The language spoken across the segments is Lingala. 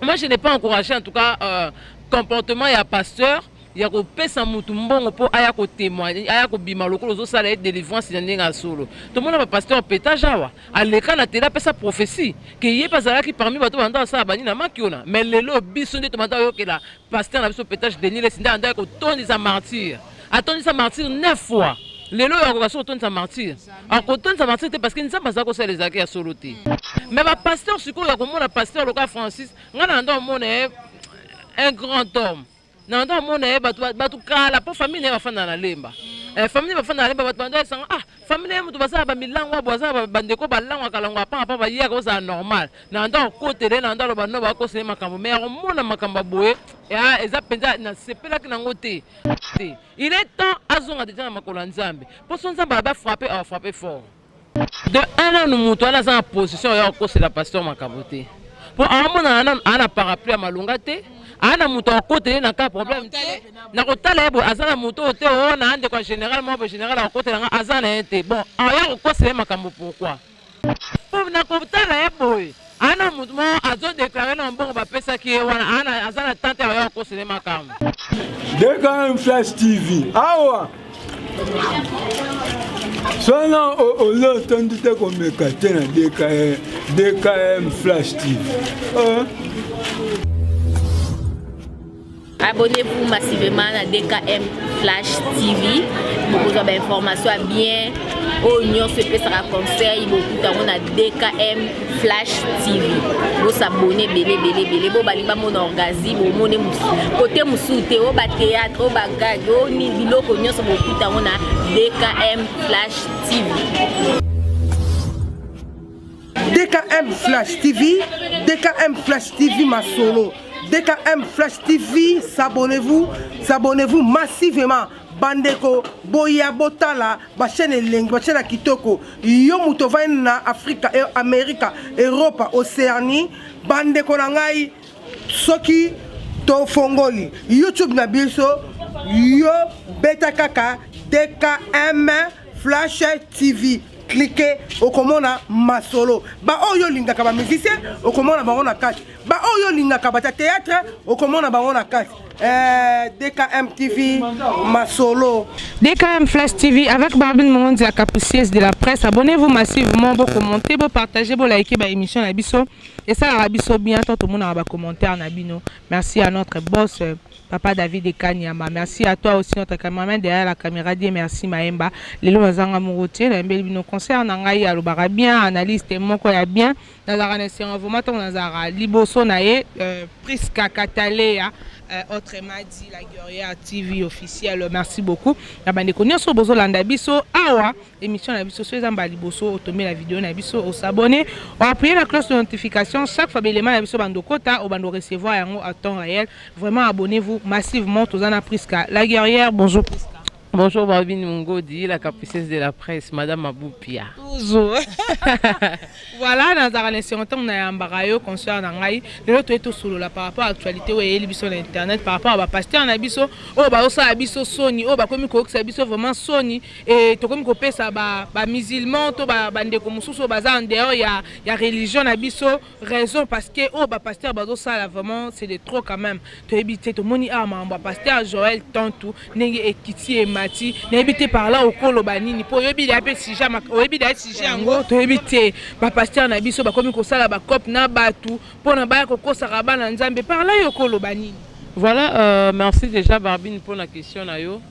Moi, je n'ai pas encouragé en tout cas comportement ya pasteur ya kopesa mutu mbongo mpo aya kotémoigne, aya kobima lokola ozosala ye délivrance na ndenge ya solo. Tomona bapasteur pétage awa aleka na tele, apesa prophétie ke ye mpe azalaki parmi bato banda basala bani na makiona. Mais lelo biso nde tobanda oyokela pasteur na biso pétage Denis Lesi, nde andaki kotondisa martyr, atondisa martyr neuf fois. Lelo oyo akoka soki kotondisa martyr, akotondisa martyr te, parce que Nzambe aza kosala ezalaki ya solo te. Mais bapasteur sikoyo ya komona pasteur loka Francis, ngai na ndo omona ye un grand homme, na ndo omona ye bato kala, mpo famille na ye bafanda na Lemba. Famille bafanda na Lemba, bato bando esanga, ah, famille na ye moto basala bamilango abo, aza bandeko balangwaka langwa apanga mpa bayaka ozala normal. Na ndo akotele, na ndo aloba no bakosele makambo, mais akomona makambo ya boye eza mpenza nasepelaki nango te te. Il est temps azonga deja na makolo ya Nzambe, mpo so Nzambe aba frappe, afrappe fort. De un nanu moto wana aza na position ya kokosela pasteur makambo te, mpo aomonana nanu aa na parapluie ya malonga te, aa na moto akotele na ka problème te. Na kotala ye boye, aza na moto oyo te oyo na ndeko ya général moko boye, général akotela nga, aza na ye te. Bon, aya kokosela ye makambo pourquoi? Mpo na kotala ye boye, aa na moto moko azodéclarer na mbongo bapesaki ye wana, aza na tante aya kokosela ye makambo. DKM Flash TV awa, sona oza otondi te komeka te na DKM, DKM Flash TV. Abonnez-vous massivement à DKM Flash TV. Bokozwa bainformation ya bien oyo nyonso epesaka conseil, bokuta yango na DKM Flash TV. Bos'abonner ebele ebele ebele. Bo balingi bamona orgazi, bomone kote mosusu te, oyo bathéâtre, oyo bagag, oyo nini, biloko nyonso bokuta yango na DKM Flash TV. DKM Flash TV, DKM Flash TV Masolo, DKM Flash TV, s'abonnez-vous, s'abonnez-vous massivement. Bandeko, boya botala, ba chaîne elengi, ba chaîne ya kitoko. Yo moto ovandi na Afrika, Amerika, Europa, Océanie, bandeko na ngai, soki tofongoli YouTube na biso, yo beta kaka DKM Flash TV, clique, okomona masolo. Baoyo olingaka bamusicien, okomona bango na kati. Baoyo olingaka bato ya théâtre, okomona bango na kati. DKM TV masolo. DKM Flash TV avec Barbine Monzi, la capricieuse de la presse. Abonnez-vous massivement, vous commentez, vous partagez, vous likez ba émission na biso. Et ça la biso bien tout le monde a ba commentaire na bino. Merci à notre boss Papa David Kanyama. Merci à toi aussi, notre cameraman derrière la caméra. Dieu merci Maemba. Lelo nazanga morotie na mbeli bino concert na ngai alobaka bien, analyste moko ya bien. Nazalaka na esengo vraiment ntango nazalaka liboso na ye, Priska Katalea, autrement dit la guerrière TV officielle. Merci beaucoup na bandeko nyonso bozolanda biso awa, émission na biso. So eza mbala liboso otombe na video na biso, os'abonner, oappuyer na cloche de notification. Chaque fois belema na biso bandokota, obando recevoir yango à temps réel. Vraiment, abonnez-vous massivement. Toza na Priska la guerrière. Bonjour Priska. Bonjour Barbine Mungodi, la capricieuse de la presse, Madame Aboupia. Toujours. Voilà, nazalaka na esengo ntango nayambaka yo, consœur na ngai. Lelo toye tosolola par rapport à actualité oyo eyeli biso na internet, par rapport à bapasteur na biso oyo bazosala biso soni, oyo bakomi koyokisa biso vraiment soni. E tokomi kopesa bamusulman to bandeko mosusu oyo baza en dehors ya religion na biso raison, parce que oyo bapasteur bazosala vraiment, c'est de trop quand même. Toyebi te, tomoni awa makambo ya pasteur Joel Tantu ndenge ekiti emati. Nayebi te par là okoloba nini, mpo oyebi deya mpe sujet, oyebi deya sujet yango. Toyebi te, bapasteur na biso bakomi kosala bacope na bato mpona baya kokosaka bana Nzambe. Par là yo okoloba nini? Voilà, merci déjà Barbine pour la question na yo.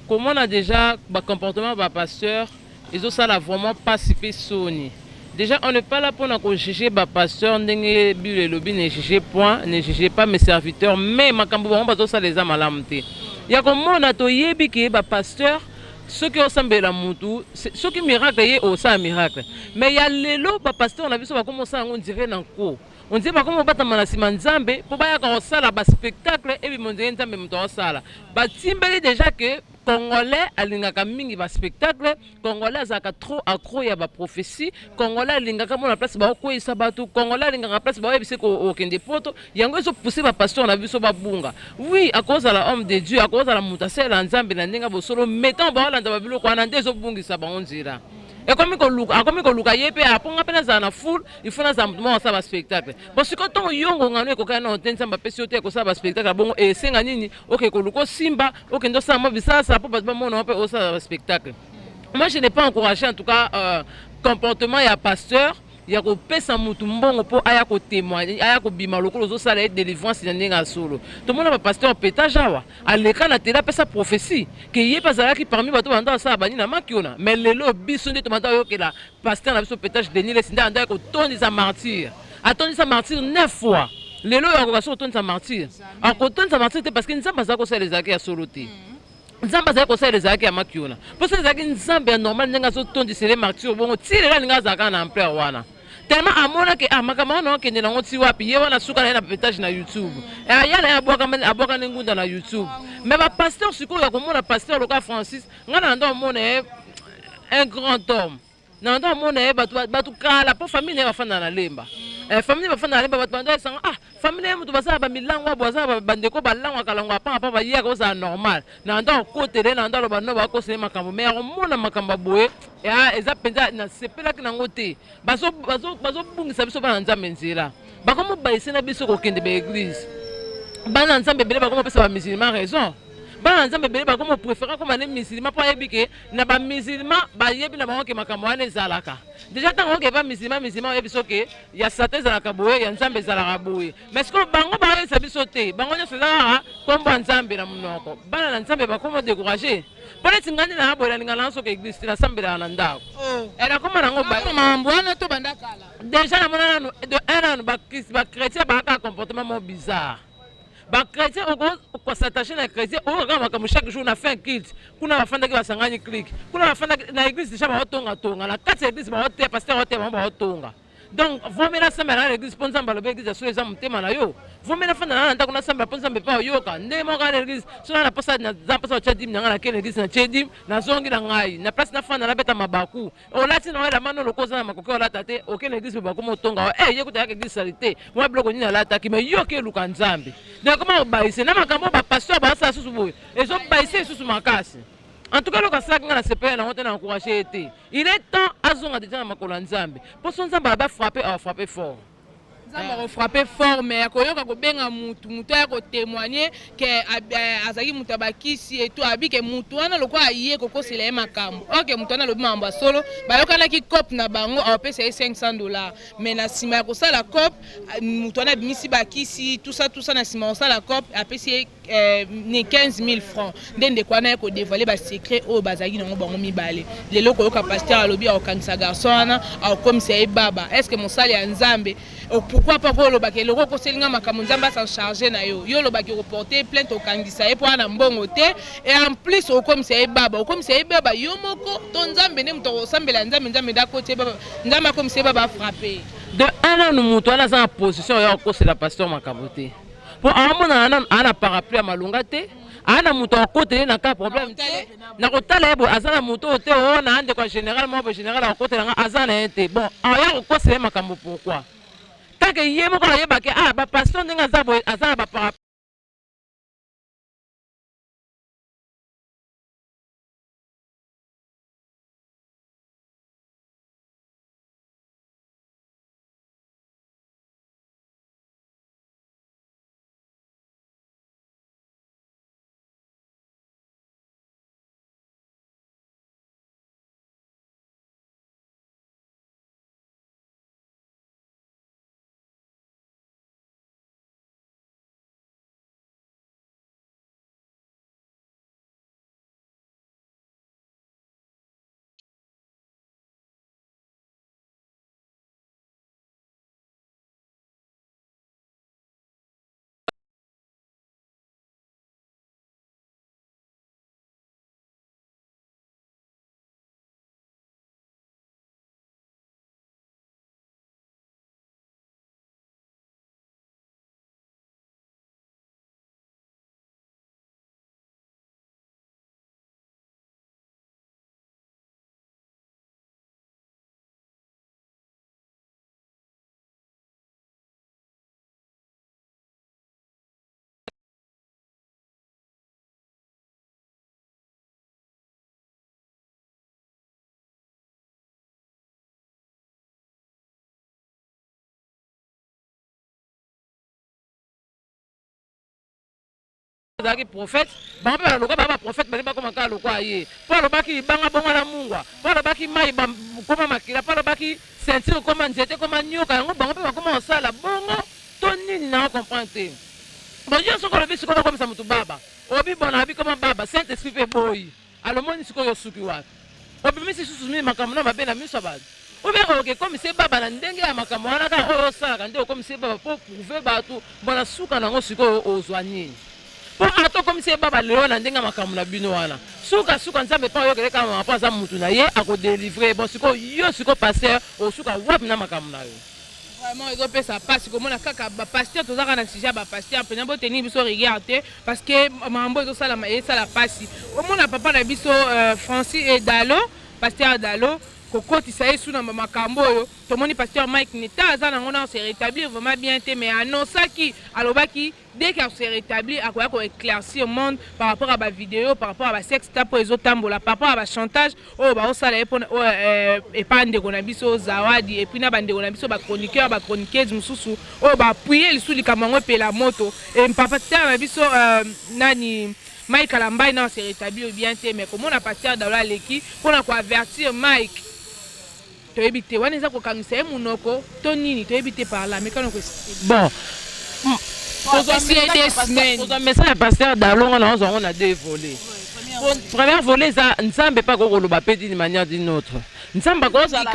Comment on a déjà ba comportement ba pasteur ezosala vraiment pasi mpe soni. Déjà, on n'est pas là pour juger ba pasteur, ndenge Bible elobi: «Ne jugez point, ne jugez pas mes serviteurs.» Mais makambo bango bazosala eza malamu te. Ya komona, toyebi ke ba pasteur, soki osambela mutu, soki miracle ye osala miracle. Mais ya lelo, bapasteur na biso bakoma osala yango ndire na nko, on dirait bakoma obatama na nsima Nzambe mpo bayaka kosala baspectacle ebima, ondire Nzambe moto aosala. Batimbeli déjà ke Congolais alingaka mingi baspectacle, Congolais azalaka trop accro ya baprophétie, Congolais alingaka mona place baokweyisa bato, Congolais alingaka place baoyebisa okende poto. Yango ezopousse bapasteur na biso babunga. Oui, akozala homme de Dieu, akozala moto asalela Nzambe na ndenge bosolo, mais ntango baolanda babiloko wana nde ezobungisa bango nzela. Ekomi koluka, akomi koluka ye mpe apo nga mpe nazala na foule, il faut nazala moto moko asala baspectacle. Bon, sikoyo ntongo yo ngongano ekokani nano te, Nzambe apesi yo te kosala baspectacle, bongo esenga nini? Oke koluka osimba, okende osala mwa bisalasala mpo bato bamona mpe osala baspectacle. Moi, je n'ai pas encouragé en tout cas comportement ya pasteur ya kopesa mutu mbongo mpo aya kotémoigne, aya kobima lokola ozosala ye délivrance na ndenge ya solo. Tomona bapasteur pétage awa aleka na tele, apesa prophétie ke ye mpe azalaki parmi bato banda basala bani na makiona. Mais lelo biso nde tobanda oyokela pasteur na biso pétage Denis Lesi, nde andaki kotondisa martyr, atondisa martyr neuf fois. Lelo oyo akoka so kotondisa martyr? Akotondisa martyr te, parce que Nzambe azala kosala ezalaki ya solo te. Nzambe azalaki kosalela ezalaki ya makiona, mpo soki ezalaki Nzambe ya normal, ndenge azotondisele martyr bongo ti lelo, alingi azalaka kaka na ampleur wana. Tellement amonaki, ah, makambo wana okende nango ti wapi? Ye wana suka na ye na pétage na YouTube, aya na ye abwakani ngunda na YouTube. Mais bapasteur sikoyo ya komona pasteur loka Francis, ngai na ndo amona ye un grand homme, na ndo amona ye bato kala, mpo famille na ye bafanda na Lemba. Famille bafanda na Lemba, bato bando esanga, ah, famille na ye moto basala bamilango abo, baza bandeko balangwaka langwa apanga mpa bayaka ozala normal na ndo akotele na ndo aloba no bakosele makambo. Mais akomona makambo ya boye eza mpenza nasepelaki nango te. Bazobungisa biso bana Nzambe nzela, bakomobayise na biso kokende baeglise. Bana Nzambe ebele bakomopesa bamusulman raison. Bana Nzambe ebele bakomo préférer koma ne musulman, mpo ayebi ke na bamusulman bayebi na bango ke makambo wana ezalaka déjà. Ntango oke ba musulman, musulman oyebi so ke ya Satan ezalaka boye, ya Nzambe ezalaka boye. Mais sikoyo bango bayebisa biso te, bango nyonso eza kaka nkombo ya Nzambe na monoko. Bana na Nzambe bakoma découragé, mpo neti ngai nde na boye, nalinga na soki église te, nasambelaka na ndako. Nakoma nango makambo wana to banda kala. Déjà namona nanu de un nanu bachrétien bakaka comportement moko bizarre. Bachrétien, okos'attache na chrétien oyo kaka makambo chaque jour na fin culte. Kuna bafandaki, basangani clique kuna, bafandaki na église déjà, baotongatonga na kati ya église, baoteya, pasteur aoteya bango, baotonga. Donc vomela nasambela na église mpo Nzambe alobi église ya so eza motema na yo. Vomela fanda na ndako nasambela mpo Nzambe mpe oyoka ndenge moko na église. So na posa, naza mposa kotya dîme na ngai, nakei na église, natie dîme, nazongi na ngai na place nafanda, nabeta mabaku. Olati na elamba no loko oza na makoki olata te, oke na église mpe bakoma otonga e ye kuta yaka église sali te, mwa biloko nini alataki. Mais yo oke eluka Nzambe. Donc koma obayise na makambo oyo bapasteur basala susu boye, ezobayise lisusu makasi. En tout cas, eloko asalaki, ngai nasepela nango te, na encourage ye te. Il est temps azonga déjà na makolo ya Nzambe, mpo so Nzambe aba frappe, afrappe fort. Nzambe akofrappe fort, mais akoyoka kobenga mutu, mutu aya kotémoigne ke azalaki mutu ya bakisi eto abi ke mutu wana lokola aye kokosela ye makambo. Ok, mutu wana alobi makambo ya solo, bayokanaki coop na bango, awapesa ye 500 $. Mais na nsima ya kosala coop, mutu wana abimisi bakisi, tusa tusa. Na nsima ya kosala coop, apesi ye ni 15 000 francs. Nde ndeko wana ye kodévoile basecret oyo bazalaki nango bango mibale. Lelo koyoka pasteur alobi akokangisa garçon wana, akokomisa ye baba. Est ce que mosali ya Nzambe, pourquoi pas kolobaka eloko okoselinga makambo, Nzambe asan charge na yo? Yo olobaki okoporte plainte, okangisa ye mpo wana mbongo te, et en plus okomisa ye baba. Okomisa ye baba yo moko to Nzambe? Nde moto akosambela Nzambe, Nzambe nde akoti ye baba, Nzambe akomisa ye baba, afrappe. De un nanu, moto wana aza na position oyo akosela pasteur makambo te, mpo aomonana nanu aa na parapluie ya malonga te, aa na moto akotele na ka problème te. Na kotala ye boye, aza na moto oyo te oyo na ndeko ya général moko boye, général akotela nga, aza na ye te. Bon, aya kokosela ye makambo pourquoi? Kaka ye moko ayebake, ah, bapasteur ndenge aza boye, aza na bapara Azalaki prophète, bango mpe baloka baa baprophète, balingi bakoma kaka lokola ye, mpo alobaki libanga bongo na mungwa, mpo alobaki mai koma makila, mpo alobaki ceinture koma nzete koma nyoka. Yango bango mpe bakoma kosala bongo to nini? Na comprendre te. Bon, yo soki olobi sikoyo bakomisa motu baba, obi bona abi koma baba, Saint Esprit mpe boyi alomoni. Sikoyo osuki wapi? Obimisi susu mini makambo na mabe na miso ya bato, obe oke ekomisi baba na ndenge ya makambo wana kaka oyo osalaka nde okomisi baba mpo prouver bato. Bona suka nango sikoyo ozwa nini? Mpo ata okomisi ye baba lelo na ndenge ya makambo na bino wana, sukasuka Nzambe mpo ayokele kaka mama, mpo aza mutu na ye, akodélivrer. Bon, sikoyo yo sikoyo pasteur, osuka wapi na makambo na yo? Vraiment, ezopesa mpasi komona kaka bapasteur. Toza kaka na sujet ya bapasteur mpenza. Botenir biso rigueur te, parce que makambo ezosalama esala mpasi. Omona papa na biso Francis Edalo, pasteur Dalo, kokotisa ye su na makambo oyo. Tomoni pasteur Mike Neta aza nango na se rétablir vraiment bien te, mais annonçaki, alobaki dès qu'il se rétablit, akoya koéclaircir monde par rapport à bavidéo, par rapport à basextape oyo ezotambola, par rapport à bachantage oyo baosala ye mpona epa ndeko na biso Zawadi, et puis na bandeko na biso bachroniqueur, bachroniqueuse mosusu oyo baappuyer lisusu likambo yango epela moto. E pasteur na biso nani, Mike Kalambai, na se rétablir bien te, mais komona pasteur Dalo aleki mpona koavertir Mike, toyebi te wana eza kokangisa ye monoko to nini, toyebi te. Par là mekano. Bon, kozwa message ya pasteur Dalonga, na ozwa yango na deux volets. Première volet eza Nzambe mpe akoki koloba mpe d'une manière d'une autre. Nzambe akozala,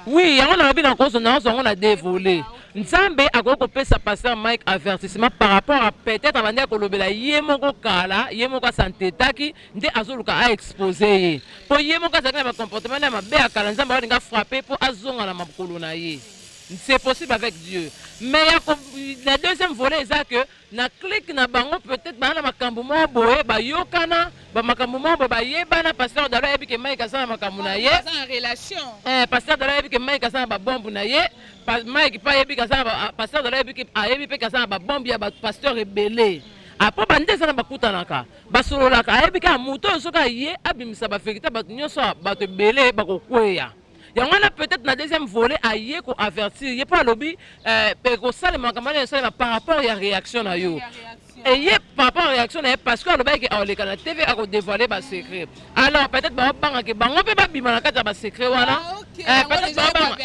oui, yango nalobi na kozwa yango na deux volets. Nzambe akoki kopesa pasteur Mike avertissement par rapport à peut-être abandi akolobela ye moko kala, ye moko asantetaki nde azoluka aexposer ye, mpo ye moko azalaki na bacomportement na mabe ya kala. Nzambe aolinga frapper mpo azonga na makolo na ye. C'est possible avec Dieu. Mais ya la deuxième volet eza que na clique na bango, peut-être baa na makambo moko boye bayokana, bamakambo moko boye bayebana. Pasteur Dalo ayebi ke Mike aza na makambo na ye. Pasteur Dalo ayebi ke Mike aza na babombe na ye. Mike mpe ayebi ke aza na, pasteur Dalo ayebi mpe ke aza na babombe ya bapasteur ebele. Apo bande eza na bakutanaka, basololaka, ayebi kaka moto oyo soki aye abimisa bavérité, bato nyonso, bato ebele bakokweya. Yango wana peut-être na deuxième volet aye koavertir ye, mpo alobi ekosalema makambo wana esalema par rapport ya réaction na yo eye, par rapport à réaction na ye, parce que alobaki aoleka na TV, akodévoiler basecret. Alors peut-être baobangake bango mpe babima na kati ya basecret wana. Peut-être baobanga,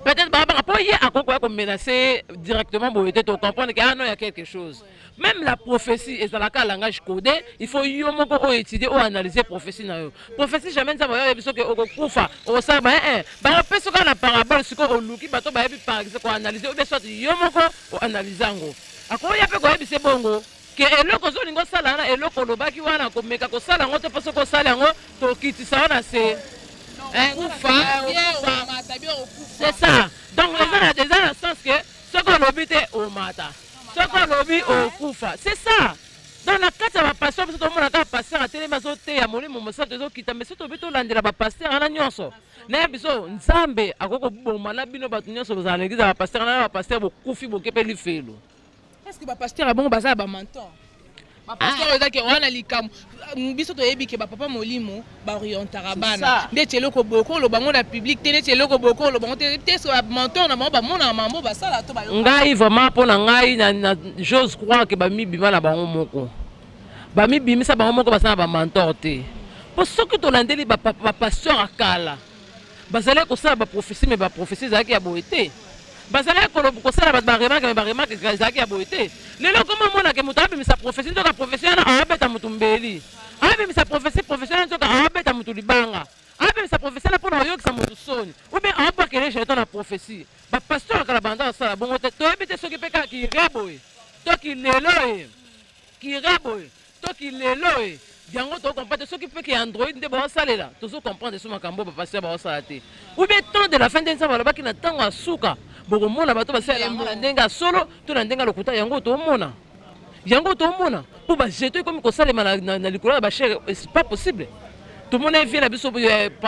peut-être baobanga mpo ye akoki koya komenacer directement boye te. Tocomprendre ke ah non, ya quelque chose. Même la prophétie ezalaka langage codé. Il faut yo moko oyo étudier, oyo analyser prophétie na yo. Prophétie, jamais Nzambe oyo oyebi soki okokufa, okosala ba bakopesa kaka na parabole. Sikoyo oluki bato bayebi par exemple koanalyser, ou bien soit yo moko oanalyser yango. Akoya mpe koyebisa bongo ke eloko ozolinga osala wana, eloko olobaki wana, komeka kosala yango te, mpo soki osala yango, tokitisa wana se kufa. C'est ça. Donc eza na sens ke soki olobi te, omata, soki olobi, okufa. C'est ça. Donc na kati ya bapasteur, biso tomona kaka pasteur atelemi, azoteya, Molimo Mosantu ezokita, mais soki tobi tolandela bapasteur wana nyonso, nayebi biso Nzambe akoki koboma na bino bato nyonso bozala na église ya bapasteur na bapasteur, bokufi, boke mpe lifelo. Est ce que bapasteur ya bongo baza na bamentor? Bapasteur oyo ezaki wana likambo, biso toyebi ke bapapa molimo baorientaka bana ndeti eloko boye koloba ngo na public te, neti eloko boye koloba ngo te te. So bamentor na bango bamonaka mambo basala to bayoka? Ngai vraiment, mpo na ngai, j'ose croire ke bamibima na bango moko, bamibimisa bango moko, baza na bamentor te. Mpo soki tolandeli bapasteur ya kala, bazalaki kosala baprophétie, mais baprophétie ezalaki ya boye te. Bazalaki kosala bato baremarque, mais baremarque ezalaki ya boye te. Lelo koma omonake moto abimisa prophétie, nzoka prophétie wana aobeta motu mbeli. Abimisa prophétie, prophétie wana nzoka aobeta motu libanga. Abimisa prophétie wana mpona oyokisa motu soni, ou bien aobwakele jeton na prophétie. Bapasteur kala banda basala bongo te. Toyebi te soki mpe kaka kire boye to kilelo ye, kire boye to kilelo ye, yango tocomprendre te. Soki mpe ke Android nde baosalela, tozocomprendre so makambo bapasteur baosala te, ou bien temps de la fin nde Nzambe alobaki na ntango ya suka bokomona bato basalela yango na ndenge ya solo to na ndenge ya lokuta. Yango tomona, yango tomona mpo bajeton ekomi kosalema na likolo ya bachaire. C'est pas possible. Tomona vie na biso,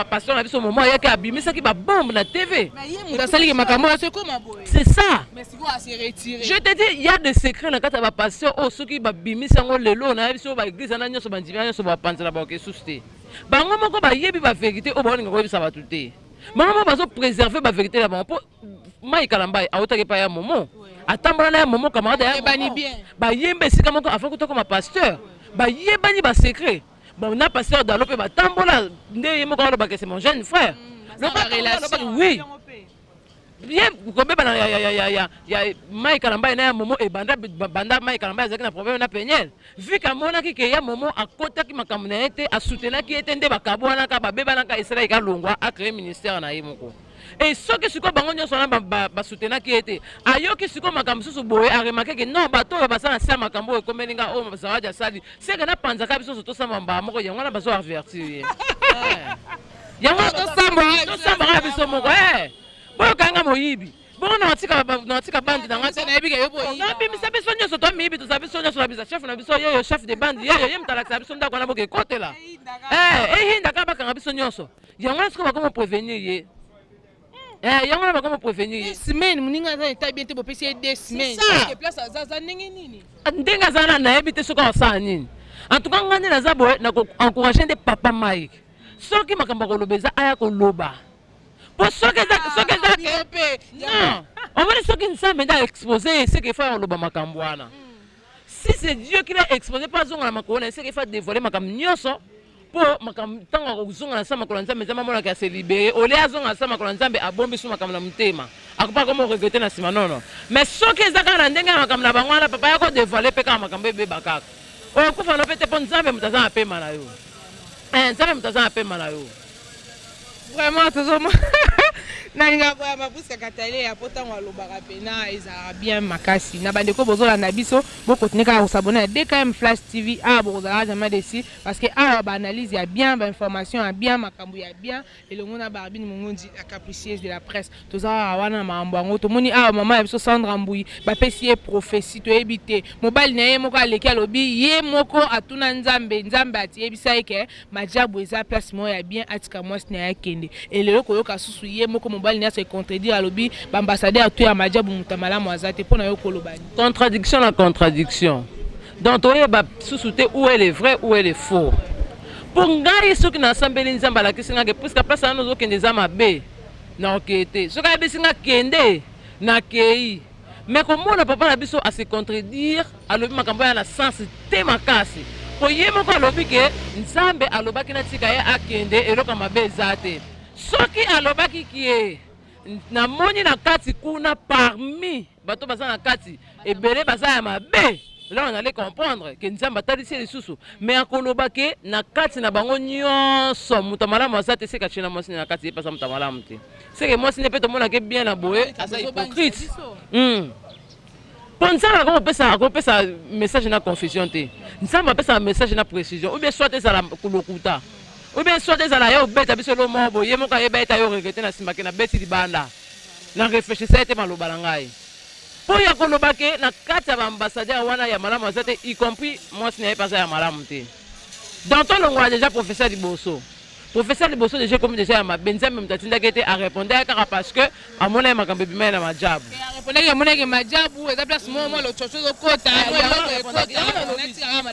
pasteur na biso, momo ayaki abimisaki babombe na TV. Moto asaliki makambo oyo ekoma boye. C'est ça. Mais sikoyo ase retirer. Je te dis, il y a des secrets na kati ya bapasteur oyo soki babimisi yango lelo, nayebi soki baéglise wana nyonso, bandimi wana nyonso, bapanzela baoke susu te. Bango moko bayebi bavérité oyo baolinga koyebisa bato te. Bango moko bazopréserver bavérité na bango mpo Mike Kalambay autaki epai ya Momo, atambola na ya Momo, camarade ya Bayebani Momo. bien. Bayemba esika moko avant kuta koma pasteur, bayebani ba secret. Bon, na pasteur Dalo mpe batambola nde ye moko alobaka c'est mon jeune frère. Baza ba relation. Oui. Bien kobebana ya Mike Kalambay na ya Momo ebanda banda Mike Kalambay azalaki na problème na Peniel. Vu qu'amonaki ke ya Momo akotaki makambo na ye te, asoutenaki ye te, nde bakabwanaka, babebanaka, esalaki kalongwa acréer ministère na ye moko. E soki sikoyo bango nyonso wana basoutenaki ye te, ayoki sikoyo makambo mosusu boye, aremarquer ke non, bato oyo baza na se ya makambo oyo ekomeli nga, oyo Zawadi asali, seke napanzaka biso nyonso tosamba mbala moko. Yango wana bazo avertir ye. Yango tosambaka biso moko. Boyokanga moyibi bongo na watika bande na nga te. Nayebi ke yo boyiba. Nabimisa biso nyonso to miyibi, tozala biso nyonso na bisa. Chef na biso yeyo, chef de bande yeyo, ye moto alakisa biso ndako wana boke ekotela ehindaka, bakanga biso nyonso. Yango wana sikoyo bakoma prévenir ye. Yango wana bakoma prévenir ye. Semaine moninga aza eta bien te, bopesi ye 2 semaines. C'est ça. Place aza ndenge nini? Ndenge aza wana, nayebi te soki akosala nini. En tout cas, ngai nde naza boye, nako encourager nde papa Mike. Soki makambo ya koloba eza, aya koloba, po soki eza Bino mpe. Non, omoni, soki Nzambe nde aexpose ye, seke efa ya koloba makambo wana. Si c'est Dieu qui l'a exposé mpo azonga na makolo na ye, seke efa dévoiler makambo nyonso, mpo makambo ntango akozonga na sa makolo ya Nzambe, Nzambe amonaka ase libéré. Olie azonga na sa makolo ya Nzambe, abombi so makambo na motema, akopa komo regretter na nsima. Nono, mais soki eza kaka na ndenge ya makambo na bango wana, papa ya kodévoiler mpe kaka makambo ebeba kaka, okokufa no mpe te, mpo Nzambe moto aza na pema na yo. Nzambe moto aza na pema na yo. Vraiment, tozomona nalingaka koyamba Priska Kataleya, po ntango alobaka mpena ezalaka bien makasi. Na bandeko bozolanda biso, bokontinue kaka kos'abonner na DKM Flash TV. Awa bokozalaka jamais déçu, parce que awa baanalyse ya bien, bainformation ya bien, makambo ya bien, elongo na Barbine Mongondi, la capricieuse de la presse. Toza kaka wana na makambo yango. Tomoni awa mama ya biso Sandra Mbui, bapesi ye prophétie. Toyebi te, mobali na ye moko aleki, alobi ye moko atuna Nzambe, Nzambe atiyebisa ye ke majabu eza place moko ya bien, atika mwasi na ye akende. Elelo koyoka susu ye moko mobali na ye ase contredire, alobi baambassadeur to ya majabu, moto ya malamu aza te. Mpo na yo koloba nini? Contradiction na contradiction. Donc toyeba susu te où est le vrai, où est le faux. Mpo ngai, soki nasambeli, Nzambe alakisi nga ke puisque place wana ozokende eza mabe, nakokende te. Soki ayebisi nga kende, nakei. Mais komona papa na biso ase contredire, alobi makambo ya na sens te makasi, po ye moko alobi ke Nzambe alobaki natika ye akende, eloko ya mabe eza te. Soki alobaki kie namoni na kati kuna, parmi bato baza na kati ebele baza ya mabe, là on allait comprendre ke Nzambe atalisi ye lisusu. Mais akoloba ke na kati na bango nyonso moto ya malamu aza te, seke atie na mwasi na kati, ye mpe aza moto ya malamu te. Seke mwasi ne mpe tomonake bien na boye aza hypocrite. Mpo Nzambe akopesa message na confusion te. Nzambe apesaka message na précision, ou bien soit ezala lokuta, ou bien soit ezala ye obeta biso elo moko boye, ye moko ayeba ete ayo regretter na nsima ke nabeti libanda, na réfléchisa ete maloba na ngai. Mpo ya koloba ke na kati ya baambassadeur wana ya malamu aza te, y compris mwasi na ye mpe aza ya malamu te. Donc tolongola déjà professeur liboso. Professeur liboso déjà ekomi déjà ya mabe. Nzambe moto atindaki ete arépondre ye kaka parce que amona ye makambo ebima ye na majabu. Arépondaki, amonaki majabu eza place moko mwa lococo ezokota.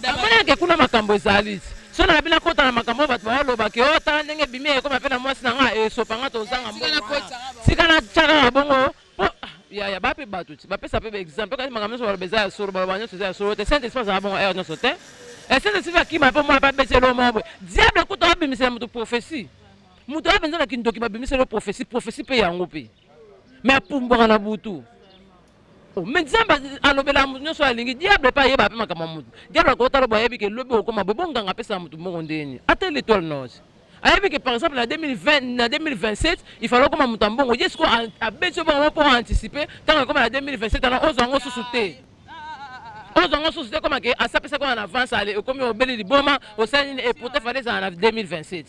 Amonaki kuna makambo ezali so na bino akota na makambo oyo bato baolobaki o tala ndenge ebimi, ekoma mpe na mwasi na nga, esopanga, tozanga mbongo, tika na tia kaka bongo. Mpo yaya bape bato ti bapesa mpe baexemple, kasi makambo nyonso baloba eza ya solo, baloba nyonso eza ya solo te. Saint Esprit azala bongo heure nyonso te. Saint Esprit akima mpe mwana mpe abeti elo moko boye. Diable kuta abimisela moto prophétie, moto aya mpenza na kindoki, babimisela prophétie, prophétie mpe yango mpe, mais apumbwaka na butu. Mais Nzambe alobela moto nyonso alingi. Diable mpe ayeba mpe makambo ya moto. Diable akotala boye, ayebi ke lobi okoma boye. Bonganga apesaka moto moko ndeni ata l'étoile nord, ayebi ke par exemple na 2020, na 2027 il fallait okoma moto ya mbongo. Ye sikoyo abeti yo bongo mpo anticiper ntango ekoma na 2027 ana ozwa yango susu te, ozwa yango susu te. Koma ke asapesaki wana na avance, ale okomi obeli liboma, osali nini, et pourtant fallait ezala na 2027.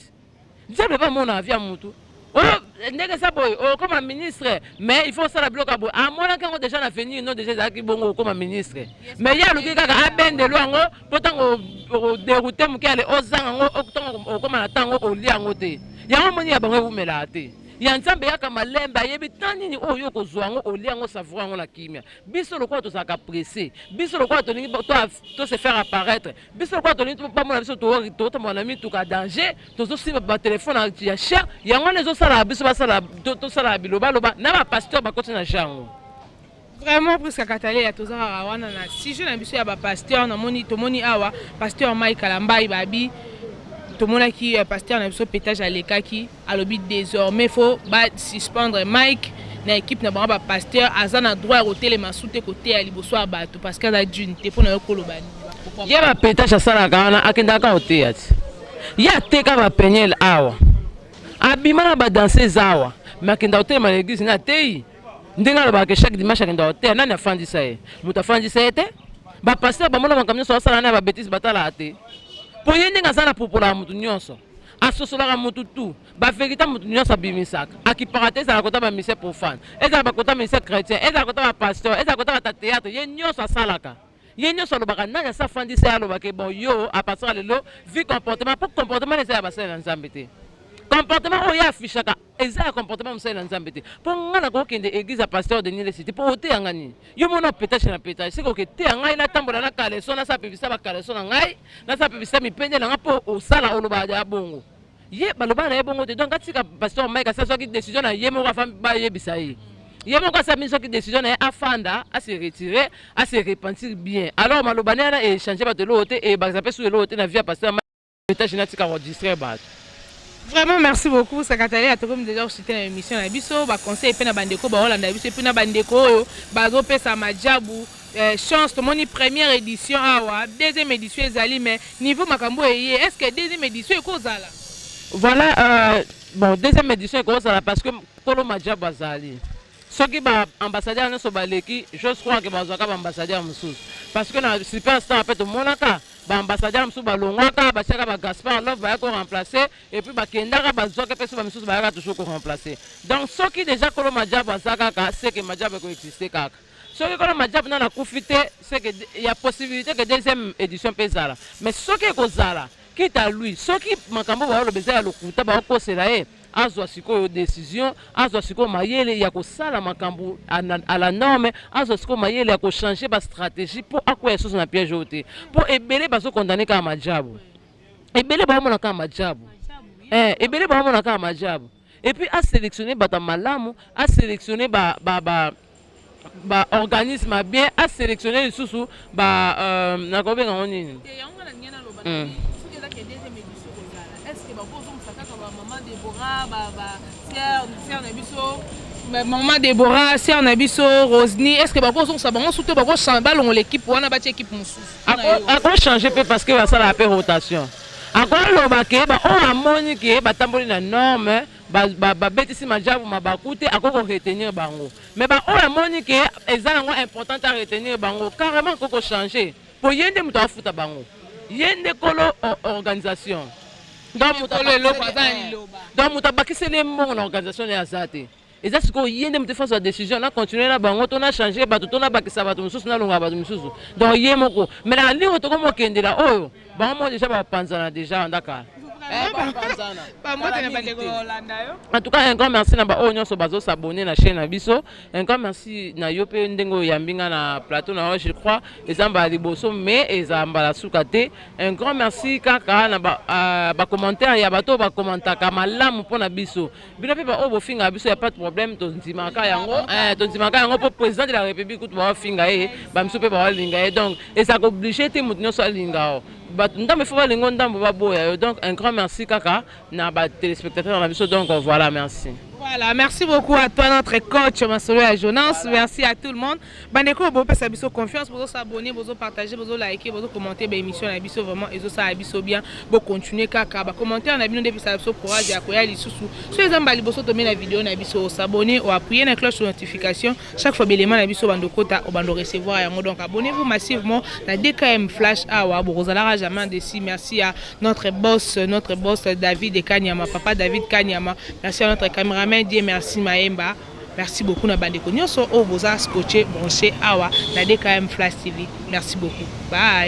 Nzambe mpe amona vie ya mutu oyo ndenge eza boye. Okoma ministre, mais il faut osala biloko ya boye. Amonaki yango déjà na venir, no, déjà ezalaki bongo, okoma ministre. Mais ye aluki kaka abendelo yango mpo ntango odérouter moke, ale ozanga yango, ntango okoma na ntango olia yango te. Yango omoni ya bango ewumelaka te. Ya Nzambe eyaka malembe, ayebi temps nini oyo yo okozwa yango, olia yango, savoure yango na kimia. Biso lokola tozalaka presse, biso lokola tolingi to se faire apparaître, biso lokola tolingi bamona biso totambola na mituka danger, tozosimba batelefone ya cher, yango wana ezosalaka biso basala tosalaka bilobaloba na bapasteur bakoti na jango. Vraiment, Prisca Kataleya, toza kaka wana na sujet na biso ya bapasteur. Namoni, tomoni awa pasteur Mike Kalambai babi tomonaki pasteur na biso Pétage alekaki, alobi désormais faut basuspendre Mike na équipe na bango bapasteur. Aza na droit ya kotelema su te, koteya liboso ya bato, parce que aza dune te. Mpo na yo koloba nini? Ye bapétage asalaka wana, akendaka koteya ti ye ateka bapeniel awa, abima na badanseuse awa, me akenda kotelema na église na ateyi ndenge alobaka chaque dimanche akenda koteya. Nani afandisa ye? Moto afandisa ye te. Bapasteur bamona makambo nyonso asala na ya babêtises, batalaka te, mpo ye ndenge aza na popolaka motu nyonso, asosolaka motu tu bavérité, motu nyonso abimisaka, akipaka te. Ezala kota bamusicien profane, ezala bakota musicien chrétien, ezala kota bapasteur, ezala kota bata théâtre, ye nyonso asalaka, ye nyonso alobaka. Nani asa afandisa ye alobaka? Bon, yo à partir ya lelo, vu comportement, mpo comportement eza ya basali na Nzambe te. Comportement oyo ye affichaka eza ya comportement mosali na Nzambe te. Mpo ngai nakokende église ya pasteur Denis Lessie te. Mpo oteyanga nini? Yo mona pétage na pétage, seke oketeya ngai natambola na caleçon, nasala publicité bacaleçon na ngai, nasala publicité mipende na ngai, mpo osala oloba ya bongo. Ye baloba na ye bongo te. Donc atika pasteur Mike asi azwaki décision na ye moko, afambi bayebisa ye, ye moko asami soki décision na ye, afanda, ase retire, ase repentir bien. Alors maloba ne wana échange bato eloko te, ebakisa mpe su eloko te na vie ya pasteur Pétage. Natika kodistraire bato. Vraiment, merci beaucoup Sakatale. Tokomi déjà kochuter na émission na biso. Baconseil mpe na bandeko baolanda biso, mpe na bandeko oyo bazopesa majabu chance. Tomoni première édition awa, deuxième édition ezali, mais niveau makambo eye, est ce que deuxième édition ekozala? Voilà, bon, deuxième édition ekozala parce que kolo majabu azali. Soki baambassadeur nyonso baleki, j'ose croire ke bazwaka baambassadeur mosusu, parce que na superstar mpe tomonaka baambassadeur mosusu balongwaka, batiaka baGaspard Love baya koremplacer, et puis bakendaka, bazwaka mpe so bamisusu bayaka toujours koremplacer. Donc soki déjà kolo majabu aza kaka, c'est que majabu ekoexiste kaka. Soki kolo majabu nano akufi te, c'est que ya possibilité que deuxième édition mpe ezala. Mais soki ekozala, quitte à lui. Soki makambo baoloba eza ya lokuta, baokosela ye, azwa sikoyo décision, azwa sikoyo mayele ya kosala makambo à la norme, azwa sikoyo mayele ya kochanger bastratégie mpo akwea lisusu na piège oyo te. Mpo ebele bazokondane kaka majabu, ebele baomona kaka majabu, ebele baomona kaka majabu. Et puis asélectionne bato ya malamu, asélectionne ba, ba, ba, baorganisme ya bien, asélectionne lisusu ba nakobenga ngo nini? Soki ezaki deuxième édition kozala, est ce que bakozongisa kaka bamama Débora, sœur na biso mama Débora, sœur na biso Rosni? Est ce que bakozongisa bango su te, balongola équipe wana, batia équipe mosusu? Akochange mpe, parce que basalaka mpe rotation. Akoloba ke baoyo amoni ke batamboli na norme, babetisi majabu mabaku te, akoki koretenir bango. Mais baoyo amoni ke eza yango important a retenir bango carrément, akoki kochange, po ye nde moto afuta bango, ye nde kolo organisation. Donc moto abakiseli ye mbongo na organisation na ye aza te. Eza sikoyo ye nde moto efasi ya décision: na continue na bango to na change bato to nabakisa bato mosusu, nalonga bato mosusu. Donc ye moko. Mais na lire tokomokendela oyo bango moko déjà bapanzana déjà anda kala. Bambote na bandeko baolanda yo. En tout cas, un grand merci na baoyo nyonso bazosabonner na chaîne na biso. Un grand merci na yo mpe ndenge oyambi nga na plateau na yo. Je crois eza mbala liboso, mais eza mbala suka te. Un grand merci kaka na bacommentaire ya bato oyo bakommentaka malamu mpo na biso. Bino mpe baoyo bofingaka biso, ya pas de problème, tondimaka yango, tondimaka yango, mpo président de la République kutu baofinga ye, bamisu mpe baolinga ye. Donc ezalaka obligé te moto nyonso alinga o bato ndambo ifo balinga ndambo baboya yo. Donc un grand merci kaka na batéléspectateur na biso. Donc voilà, merci. Voilà, merci beaucoup à toi, notre coach Masolo ya Jonas. Voilà. Merci à tout le monde. Bandeko, bopesa biso confiance, bozo s'abonner, bozo partager, bozo liker, bozo commenter ba émission na biso. Vraiment, ezo sala biso bien. Bo continuer kaka ba commentaire na bino nde pesa biso courage ya koya lisusu. So eza mbala liboso tomé na vidéo na biso, s'abonner ou appuyer na cloche de notification. Chaque fois belema na biso bando kota au bando recevoir yango. Donc abonnez-vous massivement na DKM Flash awa, bozalaka jamais déçu. Merci à notre boss David Kanyama, papa David Kanyama. Merci à notre caméraman Dieu merci Maemba. Merci beaucoup na bandeko nyonso oyo boza scotché, branché awa na DKM Flash TV. Merci beaucoup. Bye.